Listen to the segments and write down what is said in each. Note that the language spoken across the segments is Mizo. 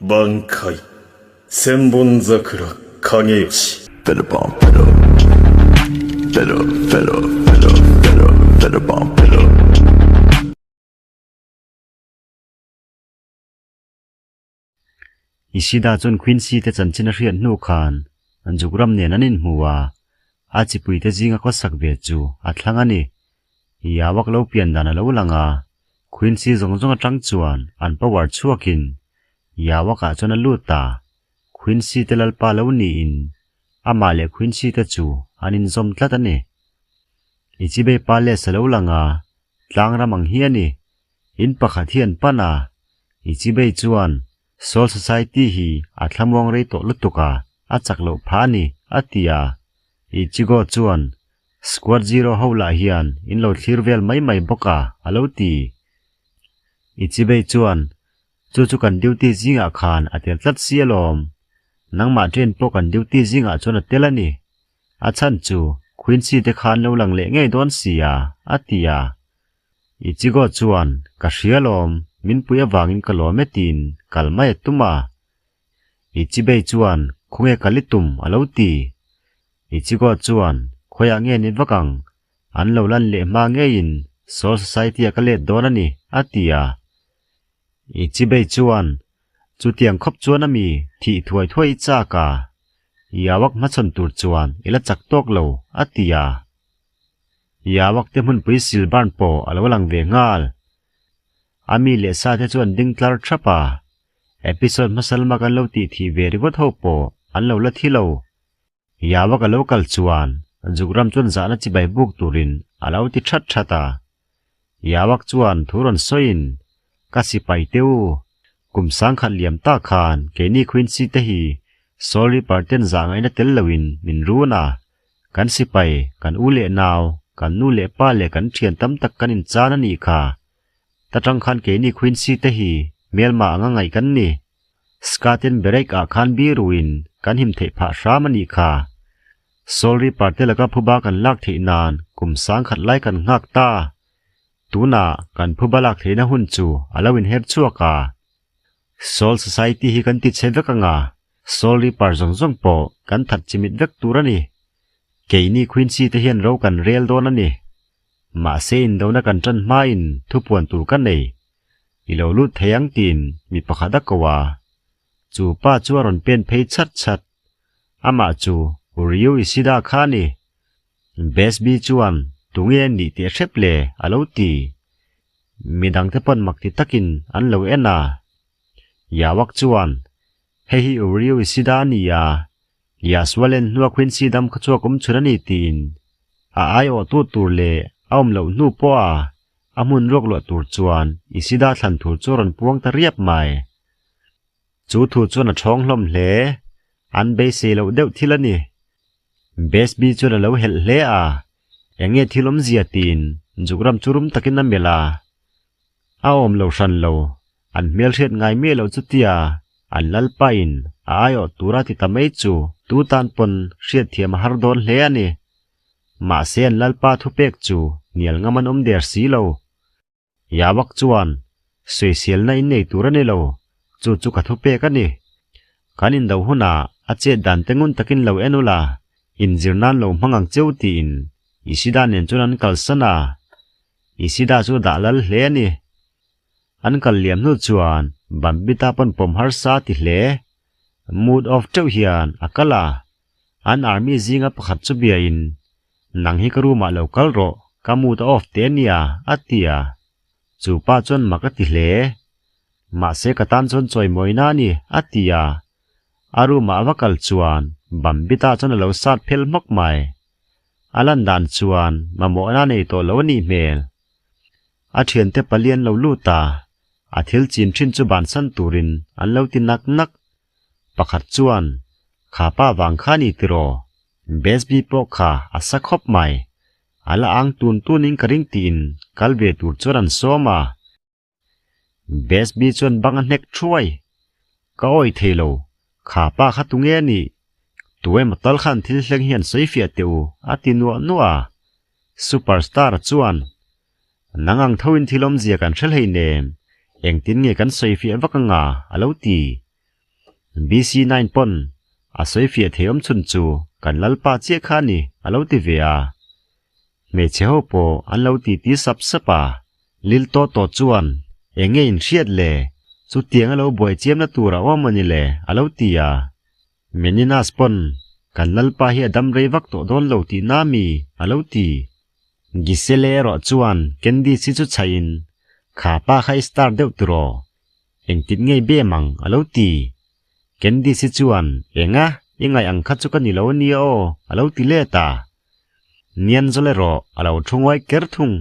挽回千本桜影吉 Ishida chuan Quincy te chanchin a hriat hnu khan Zuk ram nen an inhmu a, a chipuite zinga khawsak ve chu a thlang a ni. Yawak lo pian dan a lo lang a, Quincy zawng zawng atang chuan an power chhuakin Yawakah chuan a lut a, Quincy te lalpa lo niin amah leh Quincy te chu an inzawm tlat a ni. Ichibei Palace a lo lang a, tlang ram ang hi a ni. In pakhat hi an pan a, Ichibei chuan Soul Society hi a thlamuang rei tawh lutuk a, a chak loh phah a ni, a ti a. Ichigo chuan, Squad Zero ho lah hian in lo thlir vel mai mai bawk a, a lo ti. Ichibei chuan, Chu chu kan duty zingah khan a tel tlat si alawm. Nangmah train pawh kan duty zingah chuan a tel a ni. A chhan chu Quincy te khan lo lang leh ngei dawn si a, a ti a. Ichigo chuan, Ka hria lawm, min pui avangin ka lawm e tiin kal mai a tum a. Ichibei chuan, Khawnge kal i tum? a lo ti. Ichigo chuan, Khawiah nge ni vak ang? An lo lan leh hma ngeiin Soul Society-ah ka let dawn a ni, a ti a. Ichibei chuan, Chutiang khawp chuan a mi thih thuai thuai i chak a, Yawak hmachhawn tur chuan i la chak tawk lo, a ti a. Yawak te hmunpui Silbarn pawh a lo lang ve nghal. A mi leh sa te chu an ding tlar thap a, episode hmasa lama kan lo tih thih ve ringawt ho pawh an lo la thi lo. Yawak a lo kal chuan Zukram chuan zahna chibai buk turin a lo ti that that a. Yawak chuan thu rawn sawiin, Ka sipai te u, kum sangkhat liam tak khan keini Quincy te hi Soul Reaper ten zah ngaihna tel loin min run a, kan sipai, kan u leh nau, kan nu leh pa leh kan thian tam tak kan inchan a nih kha. Ta tang khan keini Quincy te hi hmelma anga ngaih kan ni. Skaten Berek ah khan biruin kan him theih phah hram a nih kha. Soul Reaper te laka phuba kan lak theih nan kum sangkhat lai kan nghak ta. Tunah kan phuba lak theihna hun chu a lo inher chhuak a. Soul Society hi kan ti chhe vek anga, Soul Reaper zawng zawng pawh kan that chimit vek tur a ni. Keini Quincy te hian ro kan rel dawn a ni. Mahse indona kan tan hmain thupuan tur ka nei. I lo lut thei ang tiin mi pakhat a ko a. Chu pa chu a rawn pen phei chat chat. Amah chu Ryu Ishida kha a ni. Besby chuan tunge a nih teh hrep le a lo ti. Midang te pawn mak ti takin an lo en a. Yawak chuan, Hei hi Ryu Ishida a ni a, Yasualen hnua Quincy dam kha chhuak awm chhun a ni tiin a aiawhtu tur leh a awm loh hnu pawha a hmun ruak luah tur chuan Ishida thlan tur chu a rawn puang ta riap mai. Chu thu chuan a ṭhawng hlawm hle. An beisei loh deuh thil a ni. Besby chuan a lo helh hle a, eng nge thil awmzia tiin Zukram chu rum takin a melh a. A awm lo hran lo, an hmelhriat ngai miah loh chutia an lalpain a aiawh tura ti ta mai chu tu tan pawn hriatthiam a har dawn hle a ni. Mahse an lalpa thupek chu hnial ngam an awm der si lo. Yawak chuan, Sawiselna in nei tur a ni lo, chu chu ka thupek a ni. Kan indo hunah a chet dan te ngun takin lo en ula, inzir nan lo hmang ang cheu tiin Ishida nen chuan an kalsan a. Ishida chu dah lal hle a ni. An kal liam hnu chuan Bambita pawn pawm harsa a ti hle. Mood off teuh hian a kal a, an army zinga pakhat chu biain, Nang hi ka room ah lo kal rawh, ka mood a off teh a nia, a ti a. Chu pa chuan mak a ti hle. Mahse ka tan chuan chawimawina a ni, a ti a. A room ah a va kal chuan Bambita chuan a lo sat phel hmawk mai. A lan dan chuan mamawhna a nei tawh lo a nih hmel. A thiante pali an lo lut a, a thil chin thin chu bansan turin an lo ti nak nak. Pakhat chuan, Kha pa vang kha ni tiraw? Besby pawh kha a sa khawp mai. A la ang tun tunin ka ring tiin kal ve tur chuan an sawm a. Besby chuan bang a hnek thuai. Ka awih thei lo, kha pa kha tunge a nih? Tu emaw tal khan thil hleng hian sawi fiah teh u, a ti nuah nuah a. Superstar chuan, Nang ang thoin thil awmzia kan hre hleinem, engtin nge kan sawi fiah vak anga? a lo ti. BC nine pawn a sawi fiah thei awm chhun chu kan Lalpa chiah kha a ni a lo ti ve a. Hmeichhe ho pawh an lo titi sap sap a, Lil tawh tawh chuan eng nge in hriat le? Chutiang a lo buai chiamna tur a awm a ni le a lo ti a. Meninas pawn kan Lalpa hi a dam rei vak tawh dawn lo tih na mi a lo ti. Gisele erawh chuan Candice hi chu chhaihin kha pa kha i star deuh tiraw? Engtit ngei bem ang a lo ti. Candice hi chuan enga i ngaih ang kha chu ka ni lo ania aw a lo ti let a. Nianzawle rawh a lo thu nguai ker thung.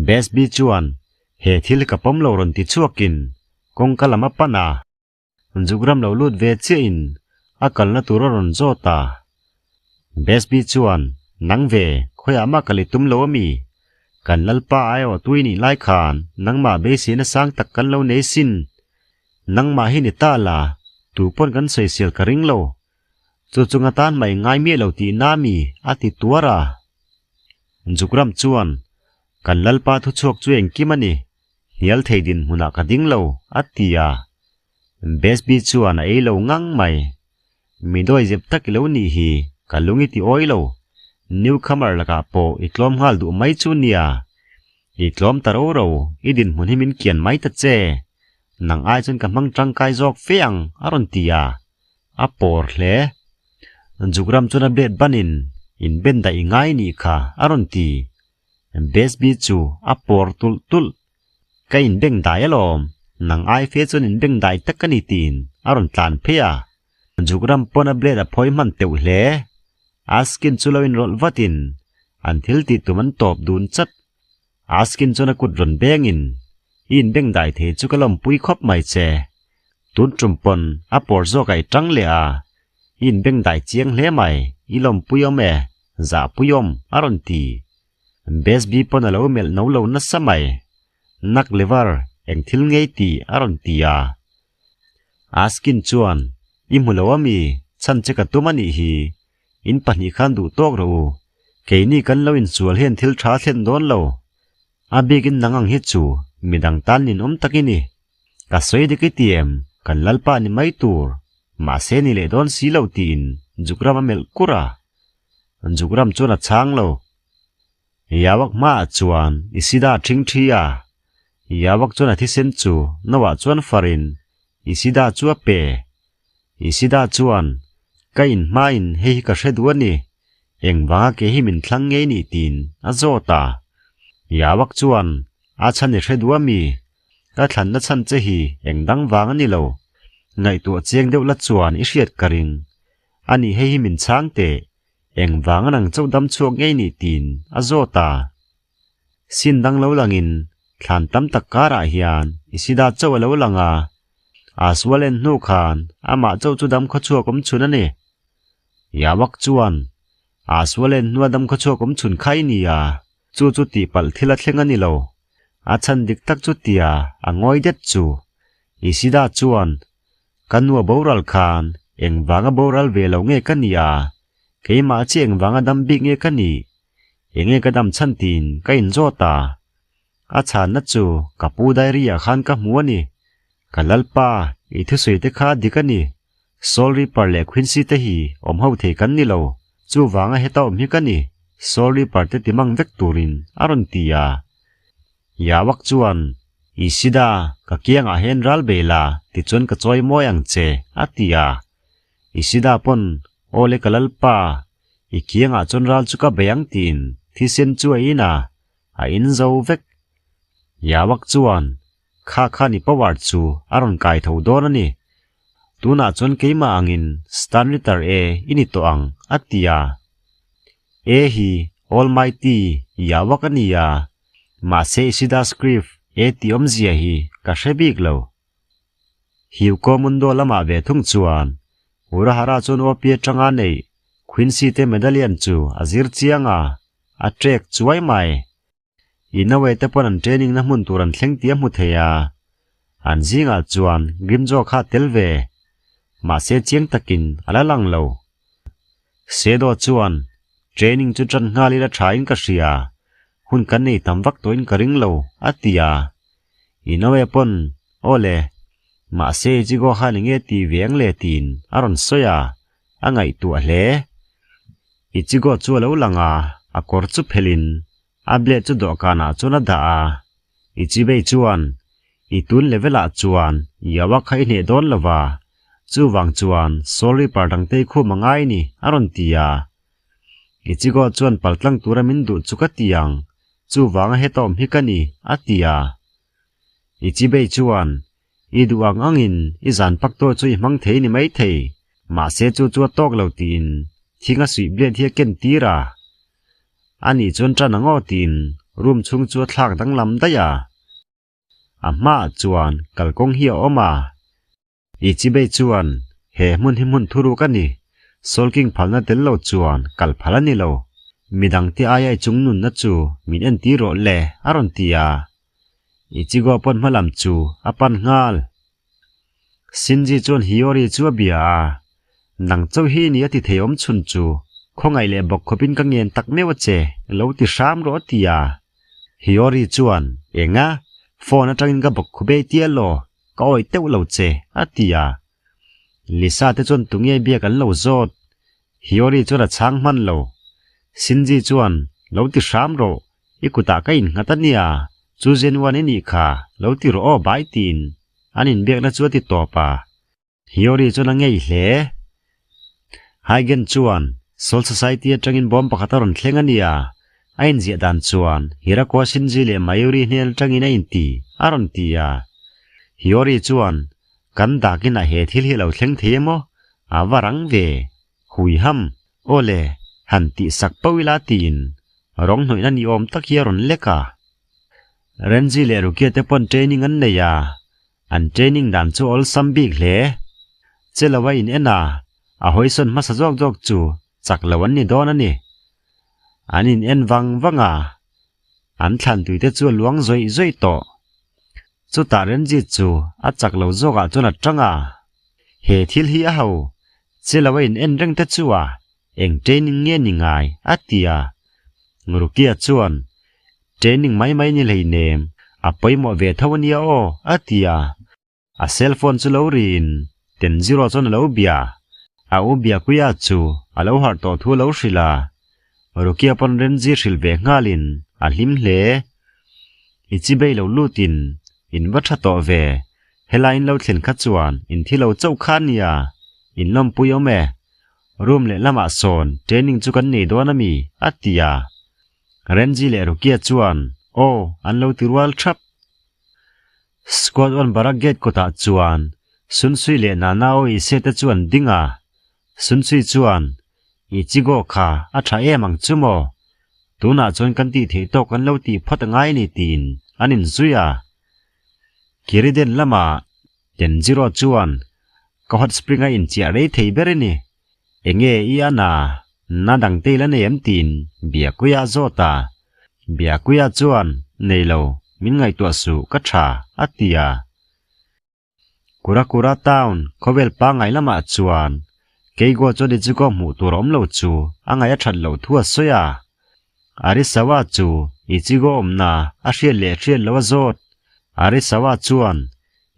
Besby chuan he thil hi ka pawm lo rawn ti chhuakin kawngka lam a pan a. Zukram lo lut ve chiahin a kalna tur a rawn zawt a. Besby chuan nang ve khawiah mah kal i tum lo ami? Kan Lalpa aiawh tui nih lai khan nangmah beiseina sang tak kan lo nei sin. Nangmah hi ni ta la, tu pawn kan sawisel ka ring lo. Chu chung atan mah i ngai miah lo tih na mi a ti tuar a. Zukram chuan, Kan Lalpa thuchhuak chu engkim a ni, hnial thei dinhmunah ka ding lo, a ti a. Besby chuan a ei lo ngang mai. Mi dawi zep tak i lo nih hi, ka lung i ti awi lo. Newcomer lakah pawh i tlawm nghal duh mai chu nia. I tlawm ta ro ro, i dinhmun hi min kian mai ta che. Nang ai chuan ka hmang tangkai zawk fe ang, a rawn ti a. A pawr hle. Zukram chuan a blade banin inben daih i ngai nih kha, a rawn ti. Besby chu a pawr tulh tulh. Ka inbeng dai alawm, nang ai fe chuan inbeng dai tak a ni tiin a rawn tlan phei a. Zukram pawn a blade a phawi hman teuh hle. Askin chu lo inrawlh vatin an thil tih tum an tawp dun chat. Askin chuan a kut rawn bengin, I inbeng dai thei chu ka lawmpui khawp mai che. Tun tum pawn a pawr zawk a i tang leh a, i inbeng dai chiang hle mai, i lawmpui awm e, zahpui awm, a rawn ti. Besby pawn a lo melh no lo nasa mai. Nak levar, eng thil ngei tih a rawn ti a. Askin chuan, I hmu lo ami, chhan che ka tum a nih hi. In pahnih khan duh tawk rawh u. Keini kan lo insual hian thil tha thlen dawn lo. A bikin nang ang hi chu midang tan ninawm tak i ni. Ka sawi dik i ti em, kan Lalpa ni mai tur. Mahse ni leh dawn si lo tiin Zukram a melh kur a. Zukram chuan a chhang lo. Yawak hmaah chuan i sida ṭhing ṭhi a. Yawak chuan a thisen chu Noah chuan farin i sida chu a pe. Isida chuan, Ka inhmain hei hi ka hre duh a ni, engvanga ke hi min thlang ngei nih tiin a zawt a. Yawak chuan, A chhan i hre duh a mi? Ka thlanna chhan che hi eng dang vang a ni lo. Ngaihtuah chiang deuh la chuan i hriat ka ring. A nih hei hi min chhang teh, engvanga nang chauh dam chhuak ngei nih tiin a zawt a. Sin dang lo langin thlan tam tak karah hian Isida chauh a lo lang a, Asual en hnu khan amah chauh chu dam khawchhuak awm chhun a ni. Yawak chuan, Asual en hnua dam khawchhuak awm chhun kha i ni a, chu chu tihpalh thil a thleng a ni lo. A chhan dik tak chu tia a ngawi det chu. Isida chuan, Ka nua boral khan engvanga boral ve lo nge ka ni a, keimah chi engvanga dam bik nge ka nih? Enge ka dam chhan tiin ka inzawt a, a chhanna chu ka pu diary ah khan ka hmu a ni. Ka Lalpa, i thusawi te kha dik a ni. Soul Reaper leh Quincy te hi awm ho thei kan ni lo, chuvanga heta awm hi ka ni, Soul Reaper te ti mang vek turin a rawn ti a. Yawak chuan, Isida, ka kiangah hian ral bei la, tichuan ka chawi mawi ang che, a ti a. Isida pawn, Awle ka Lalpa, I kiangah chuan ral chu ka bei ang tiin thisen chu a in a, a in zo vek. Yawak chuan, Kha khan i power chu a rawn kai tho dawn a ni. Tunah chuan keimah angin Stanley-tar e i ni tawh ang, a ti a. E hi Almighty Yawak a ni a, mahse Isida script e tih awmzia hi ka hre bik lo. Hugo Mundo lamah ve thung chuan Urahara chuan OP atanga neih Quincy te medallion chu a zir chiang a, a trek chuai mai. Inoue te pawn an training na hmun tur an thleng tih a hmu thei a, an zingah chuan Grimjaw kha a tel ve. Mahse chiang takin a la lang lo. Sedo chuan training chu tan nghal ila tha in ka hria, hun kan nei tam vak tawhin ka ring lo, a ti a. Inoue pawn, Aw le. Mahse Ichigo khan enge ti ve ang le tiin a rawn sawi a, a ngaihtuah hle. Ichigo chu a lo lang a, a kawr chu phelhin a blade chu dawhkanah chuan a dah a. Ichibei chuan, I tun level ah chuan Yawa kha i hneh dawn lo va, chuvang chuan Soul Reaper dangte i khum a ngai ni, a rawn ti a. Ichigo chuan paltlang tura min duh chu ka ti ang, chuvanga heta awm hi ka ni, a ti a. Ichibei chuan, I duh ang angin i zan pak tawh chu i hmang thei ni maithei, mahse chu chu a tawk lo tiin thing a suih blade hi a ken tir a. Ani chuan tan ang aw tiin room chhung chu a thlak danglam daih a. A hmaah chuan kalkawng hi a awm a. Ichibei chuan, He hmun hi hmun thuruk a ni. Soul King phalna tel lo chuan kal phal a ni lo. Midangte aia i chung nunna chu min entir rawh le, a rawn ti a. Ichigo pawn hma lam chu a pan nghal. Shinji chuan Hiyori chu a bia a, Nang chauh hi ni a ti thei awm chhun chu, khawngaih leh bawk khawpin ka ngen tak meuh a che, lo ti hram rawh a ti a. Hiyori chuan, Enga, phone atangin ka bawk khup ei tia law, ka awih teuh lo che, a ti a. Lisa te chuan tunge biak an lo zawt? Hiyori chuan a chhang hman lo. Shinji chuan, Lo ti hram rawh, i kutah ka innghat a nia, chu Zenwan i nih kha, lo ti rawh aw bai tiin an inbiakna chu a ti tawp a. Hiyori chuan a ngei hle. Haygen chuan Soul Society atangin bawm pakhat a rawn thleng a nia, a inziah dan chuan Hirako Shinji leh Mayuri hnen atangin a inti a rawn ti a. Hiyori chuan, Kan dakin ah he thil hi a lo thleng thei emaw? A va rang ve. Hui ham. Aw le, han tih sak pauh ila tiin rawng hnawihna ni awm tak hi a rawn lek a. Renzi leh Rukia te pawn training an nei a, an training dan chu awlsam bik hle. Che lo a in en a, a hawisawn hmasa zawk zawk chu chak lo an ni dawn a ni. An in en vang vang a, an thlan tui te chu a luang zawih zawih tawh. Chutah Renjit chu a chak lo zawkah chuan a tang a, He thil hi a ho, che lo a in en reng te chu a, eng training nge ni ngai? a ti a. Rukia chuan, Training mai mai ni hleinem, a pawimawh ve tho a nia aw, a ti a. A cell phone chu lo riin Tenjiro chuan a lo bia. A u Byakuya chu a lo harh tawh thu a lo hrilh a. Rukia pawn Renji hrilh ve nghalin a hlim hle. I chibei lo lutin in va tha tawh ve, helai in lo thlen kha chuan in thi lo chauh kha nia, in lawmpui awm e. Room lehlamah sawn training chu kan nei dawn a mi? a ti a. Renji leh Rukia chuan aw an lo ti rual thap. Squad one Barak gate kawtah chuan Sunsui leh Nanao Ise te chu an ding a. Sunsui chuan, Ichigo kha a tha em ang chu maw? Tunah chuan kan tih theih tawk kan lo tih phawt a ngai a ni tiin an inzui a. Kiriden lamah Tenjiro chuan, Ka hot spring a inchiah rei thei ber i ni. Enge i a na? Na dang te ila nei em tiin Biakuia a zawt a. Biakuia chuan, Nei lo, min ngaihtuah suh, ka tha, a ti a. Kurakura town khawvel pangngai lamah chuan Keigo chuan Ichigo hmuh tur a awm lo chu a ngaih a that loh thu a sawi a. Arisawa chu Ichigo awmna a hriat leh hriat loh a zawt. Arisawa chuan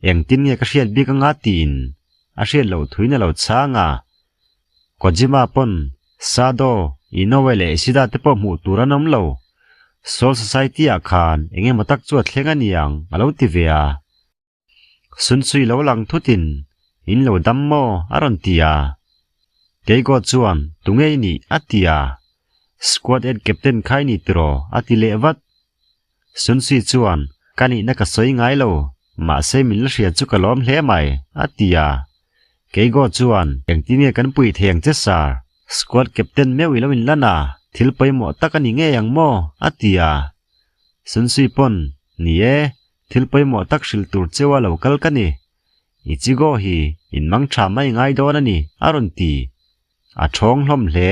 engtin nge ka hriat bik anga tiin a hriat loh thuin a lo chhang a. Kojima pawn Sado, Inoue leh Ishida te pawh hmuh tur an awm lo. Soul Society ah khan eng emaw tak chu a thleng a niang a lo ti ve a. Sunsui lo lang thutin in lo dam maw a rawn ti a. Keigo chuan tunge i nih a ti a. Squad head captain kha i ni tiraw a ti leh vat. Sunsui chuan ka nihna ka sawi ngai lo mahse min la hria chu ka lawm hle mai a ti a. Keigo chuan engtin nge kan pui thei ang che sir? Squad captain meuh i lo inlan a, thil pawimawh tak a ni ngei ang maw a ti a. Sunsui pawn ni e, Thil pawimawh tak hrilh tur cheu a lo kal ka ni. Ichigo hi in mang tha mai ngai dawn a ni, a rawn ti. A thawng hlawm hle.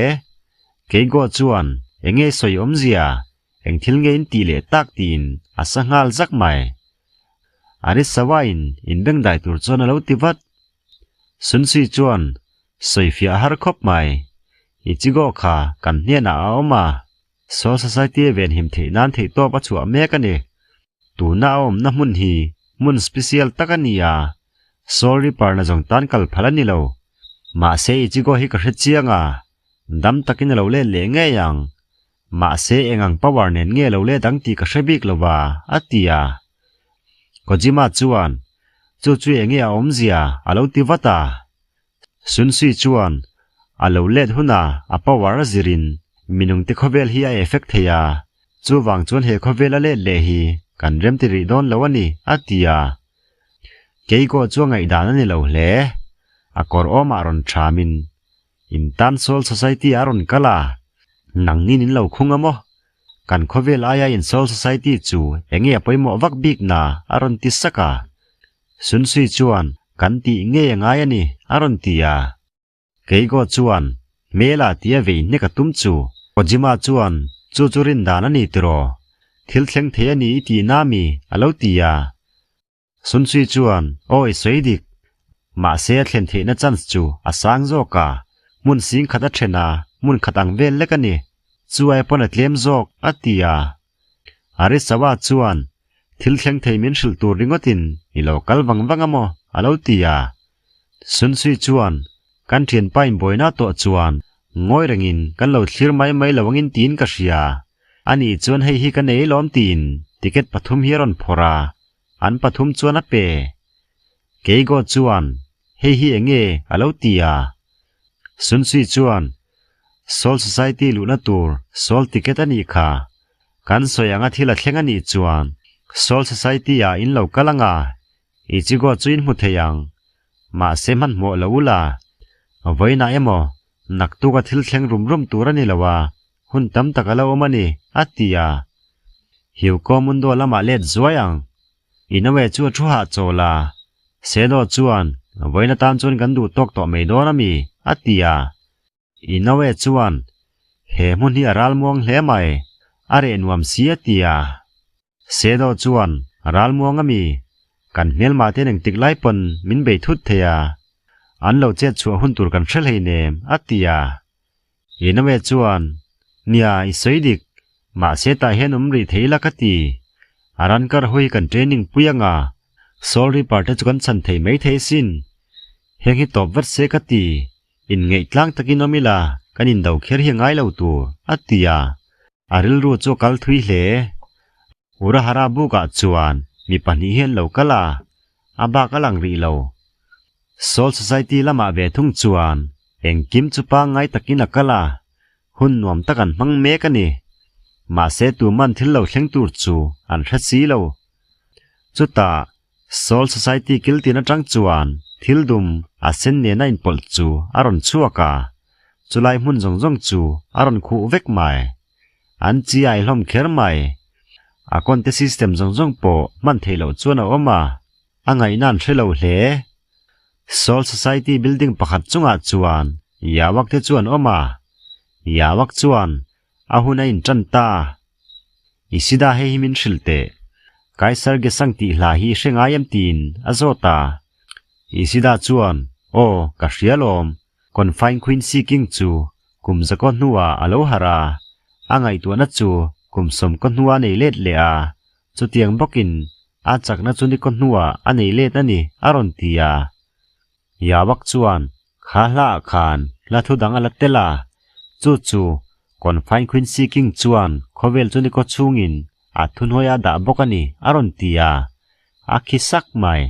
Keigo chuan, Enge sawi awmzia, eng thil nge in tih leh tak tiin a sa nghal zak mai. Arisawa in inbengdai tur chuan a lo ti vat. Sunsui chuan, Sawifiah a har khawp mai. Ichigo kha kan hnenah a awm a. Soul Society a venhim theih nan theihtawp a chhuah mek a ni. Tuna a awmna hmun hi hmun special tak a ni a. Soul Reaper na zawng tan kal phal a ni lo. Mahse Ichigo hi ka hre chiang a, dam takin a lo let leh ngei ang. Mahse eng ang power nen nge lo let ang tih ka hre bik lo va, a ti a. Kojima chuan, Chu chu eng nge a awmzia? a lo ti vat a. Sunsui chuan, A lo let hunah a power a zirin minungte khawvel hi a effect thei a, chuvang chuan he khawvel a let leh hi kan remti rih dawn lo a ni, a ti a. Keiko chu a ngaihdan a ni lo hle. A kawr awmah rawn thamin, In tan Soul Society a rawn kal a, nangnin in lo khung a maw? Kan khawvel aia in Soul Society chu enge a pawimawh vak bik na? a rawn ti sak a. Sunsui chuan, Kan tih ngei a ngai a ni, a rawn ti a. Keigo chuan, Hmela tia vei hnek a tum chu. Kojima chuan, Chu chu rin dan a ni tiraw? Thil thleng thei a ni i tih na mi? a lo ti a. Sunsui chuan, Aw i sawi dik. Mahse a thlen theihna chance chu a sang zawk a, hmun sing khat a then a, hmun khat ang vel lek a ni. Chu ai pawn a tlem zawk, a ti a. Arisawa chuan, Thil thleng thei min hrilh tur ringawtin i lo kal vang vang a maw? a lo ti a. Sunsui chuan, Kan thianpa inbuaina tawh chuan ngawi rengin kan lo thlir mai mai lo angin tiin ka hria. Ani chuan hei hi ka nei lawm tiin ticket pathum hi a rawn phawrh a, an pathum chuan a pe. Keigo chuan, Hei hi eng nge? a lo ti a. Sunsui chuan, Soul Society luhna tur Soul ticket a nih kha. Kan sawi anga thil a thleng a nih chuan Soul Society ah in lo kal anga Ichigo chu in hmu thei ang. Mahse hmanhmawh lo ula, vawiinah emaw naktuka thil thleng rum rum tur a ni lo a, hun tam tak a lo awm a ni, a ti a. Hyuko Mundo lamah let zuai ang. Inoue chu a thu hahchawl a, Seno chuan, Vawiin atan chuan kan duh tawk tawh mai dawn a mi? a ti a. Inoue chuan, He hmun hi a ralmuang hle mai, a reh nuam si a ti a. Seno chuan, Ralmuang a mi? Kan hmelmah ten engtik lai pawn min bei thut thei a, an lo chet chhuah hun tur kan hre hleinem, a ti a. Inoue chuan, Nia, i sawi dik. Mahse tah hian awm rih thei la ka ti. A ran kar hawi kan training pui anga, Soul Reaper te chu kan chhan thei mai thei sin. Heng hi tawp vat se ka ti. Inngeih tlang takin awm ila, kan indo kher hi a ngai lo tur, a ti a. A rilru chu a kal thui hle. Urahara bukah chuan mi pahnih hi an lo kal a, a bak a lang rih lo. Soul Society lamah ve thung chuan engkim chu pangngai takin a kal a, hun nuam tak an hmang mek a ni. Mahse tuman thil lo thleng tur chu an hre si lo. Chutah Soul Society kiltin atang chuan thil dum a sen nena inpawlh chu a rawn chhuak a, chulai hmun zawng zawng chu a rawn khuh vek mai. An chi ai hlawm kher mai. A kawnte system zawng zawng pawh hman theih loh chuan a awm a, a ngaihna an hre lo hle. Soul Society building pakhat chungah chuan Yawak te chu an awm a, Yawak chuan a hun a intan ta. Isida hei hi min hrilh teh. Kaisar Gesang tih hla hi i hre ngai em tiin a zawt a. Isida chuan, Aw, ka hria lawm. Confine Quincy King chu kum zakaw hnuah a lo harh a, a ngaihtuahna chu kum sawmkaw hnua a nei let leh a, chutiang bawkin a chakna chu nikaw hnuah a nei let a ni, a rawn ti a. Yawak chuan, Kha hlaah khan hla thu dang a la tel a, chu chu Confine Quincy King chuan khawvel chu nikaw chhungin a thuhnuai a dah bawk a ni, a rawn ti a, a khi sak mai.